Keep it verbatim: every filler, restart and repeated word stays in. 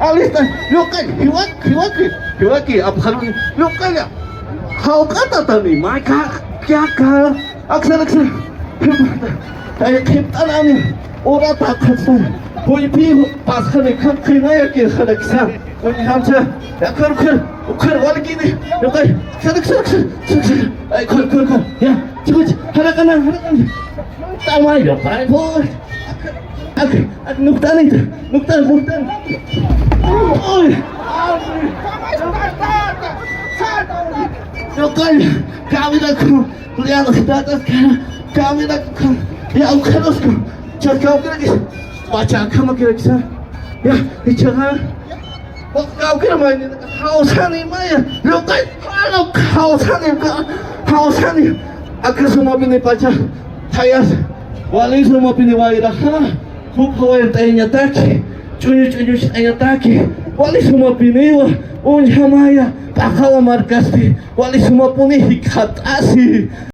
Alista, lluqay, jiwaki, jiwaki, jiwaki, apxaruni, lluqalla. Jawq'atatani, mayka, kaka, aksa, aksa. Ay, qhipt'anani, urata, qhatsa. Puypi, pasxani, qham, qhinaya, kirxanaksa. Uñjamsa, ya, ukhar, ukhar, ukhar, walkini, lluqay, aksa, aksa, aksa, aksa. Ay, ukhar, ukhar, ukhar, ya, chikuch, jaraqana, jaraqana. Tamayo, ay, por. Ak, ak, nukt'anita, nukt'an, nukt'an. Uy. Lluqay, kawinaku, lian jitatas kara, kawinaku, ya, ukharusku, chakawkirakis, pacha, kamakirakisa, ya, ichaqa, kawkira mayni, jawsani maya, lluqay, jawsani, jawsani, akasumapini pacha, thayas, walisumapini wayraxa, jupha wayrt'ayañataki, ch'uñu ch'uñucht'ayañataki, walisumapiniwa, uñjamaya, p'aqawa markasti, walisumapuni jikxat'asi.